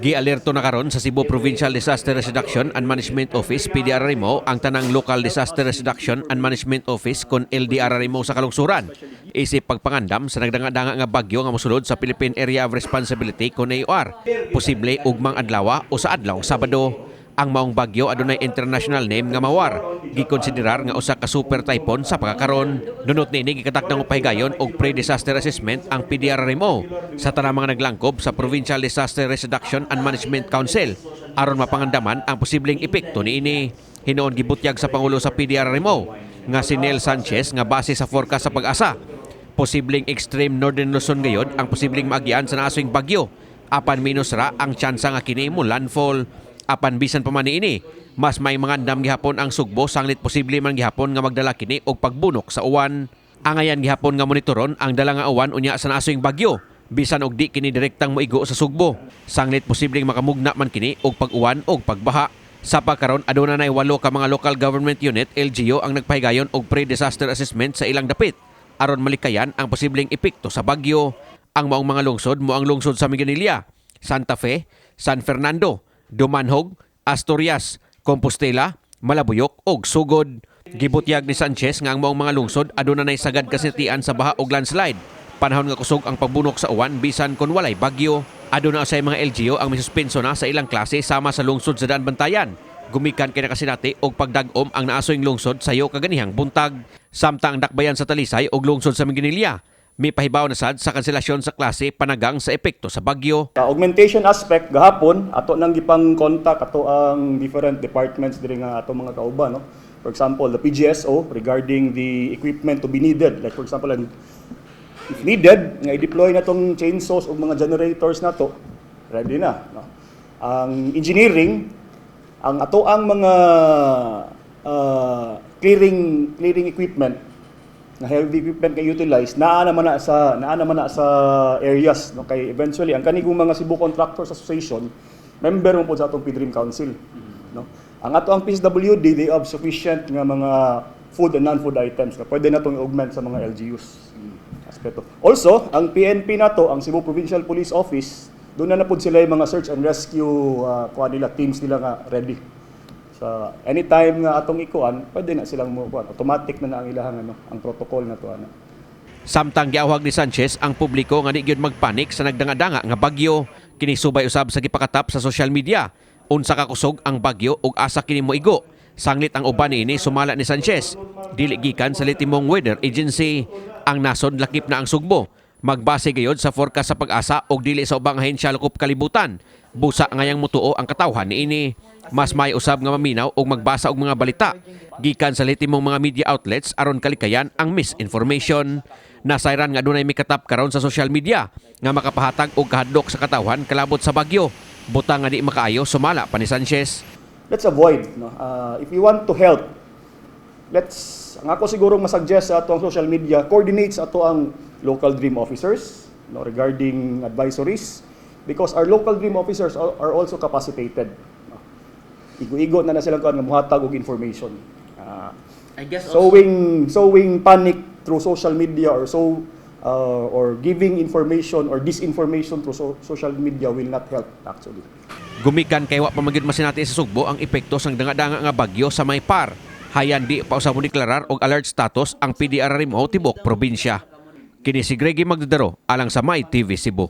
Gialerto na karon sa Cebu Provincial Disaster Reduction and Management Office, PDRRMO, ang tanang Local Disaster Reduction and Management Office kon LDRRMO sa kalungsuran. Isip pagpangandam sa nagdanga-danga nga bagyo nga mosulod sa Philippine Area of Responsibility kon AOR. Posible ugmang adlaw o sa adlaw Sabado. Ang maong bagyo adunay international name nga Mawar. Gikonsiderar nga usa ka super typhoon sa pagkakaron. Nunot niini, gikatakdang pahigayon og pre-disaster assessment ang PDRRMO sa tanang mga naglangkob sa Provincial Disaster Reduction and Management Council aron mapangandaman ang posibleng epekto niini. Hinuon gibutyag sa pangulo sa PDRRMO nga si Neil Sanchez nga base sa forecast sa PAGASA, posibleng extreme northern Luzon gayod ang posibleng maagian sa naasoyng bagyo. Apan minus ra ang tsansa nga kini mo landfall. Apan bisan pa man niini, mas may mangandam gihapon ang Sugbo sanglit posible man gihapon nga magdala kini og pagbunok sa uwan. Angayan gihapon nga monitoron ang dala nga uwan unya sa naasoyng bagyo. Bisan og di kini direktang moigo sa Sugbo. Sanglit posibleng makamugna man kini og pag-uwan og pagbaha. Sa pagkaron, aduna nay walo ka mga local government unit, LGU, ang nagpahigayon og pre-disaster assessment sa ilang dapit aron malikayan ang posibleng epekto sa bagyo. Ang maong mga lungsod mao ang lungsod sa Minglanilla, Santa Fe, San Fernando, Dumanjug, Asturias, Compostela, Malabuyoc ug Sogod. Gibutyag ni Sanchez nga ang maong mga lungsod aduna nay sagad kasinatian sa baha ug landslide. Panahon nga kusog ang pagbunok sa uwan bisan kon walay bagyo. Aduna usay mga LGU ang misuspenso na sa ilang klase sama sa lungsod sa Daanbantayan. Gumikan kay nakasinati og pagdag-om ang naasoyng lungsod sayo kaganihang buntag. Samtang ang dakbayan sa Talisay ug lungsod sa Minglanilla mipahibaw na sad sa kanselasyon sa klase panagang sa epekto sa bagyo. Sa augmentation aspect gahapon ato nang gipang contact ato ang different departments diri nga ato mga kauban, no. For example, the PGSO regarding the equipment to be needed. Like for example, if needed nga i-deploy na tong chainsaws o mga generators nato, ready na, no. Ang engineering, ang ato ang mga clearing clearing equipment nga heavy equipment kay utilize, naa naman na sa areas, no, kay eventually ang kanigong mga Cebu Contractors Association, member mo pod sa atong PDRRM Council, no. Ang ato ang PSWD, they have sufficient nga mga food and non-food items na pwede na tong i-augment sa mga LGUs aspeto. Also, ang PNP nato, ang Cebu Provincial Police Office, doon na na pod sila yung mga search and rescue kuan nila, teams nila nga ready sa anytime nga atong ikuan, pwede na silang mo kuan, automatic na na ang ilahang ano, ang protocol na to ana. Samtang giawhag ni Sanchez ang publiko nga di gyud magpanik sa nagdanga-danga nga bagyo. Kini subay usab sa gipakatap sa social media. Unsa ka kusog ang bagyo ug asa kini moigo. Sanglit ang uban niini, sumala ni Sanchez, dili gikan sa lehitimong weather agency. Ang nasod, lakip na ang Sugbo, magbase gayod sa forecast sa PAGASA ug dili sa ubang ahensya lakop kalibutan. Busa ngayang mutuo ang katawhan niini. Mas may usab nga maminaw og magbasa og mga balita gikan sa lehitimong mga media outlets aron kalikayan ang misinformation. Nasayran nga adunay mikatap karon sa social media nga makapahatag og kahadlok sa katawhan kalabot sa bagyo. Butang nga di makaayo, sumala pa ni Sanchez. Let's avoid, no. If you want to help, let's, ang ako siguro masuggest sa ato ang social media, coordinate sa ato ang local dream officers, no, regarding advisories, because our local dream officers are also capacitated, no. Igo-igo na na silang kuan nga muhatag og information. I guess also, Sowing sowing panic through social media or so or giving information or disinformation through social media will not help actually. Gumikan kay wa pa man gyud masinati sa Sugbo ang epekto sang danga-danga nga bagyo sa may par. Hayan di pa usab mo deklarar og alert status ang PDRRMO tibok probinsya. Kini si Greggy Magdadaro alang sa My TV Cebu.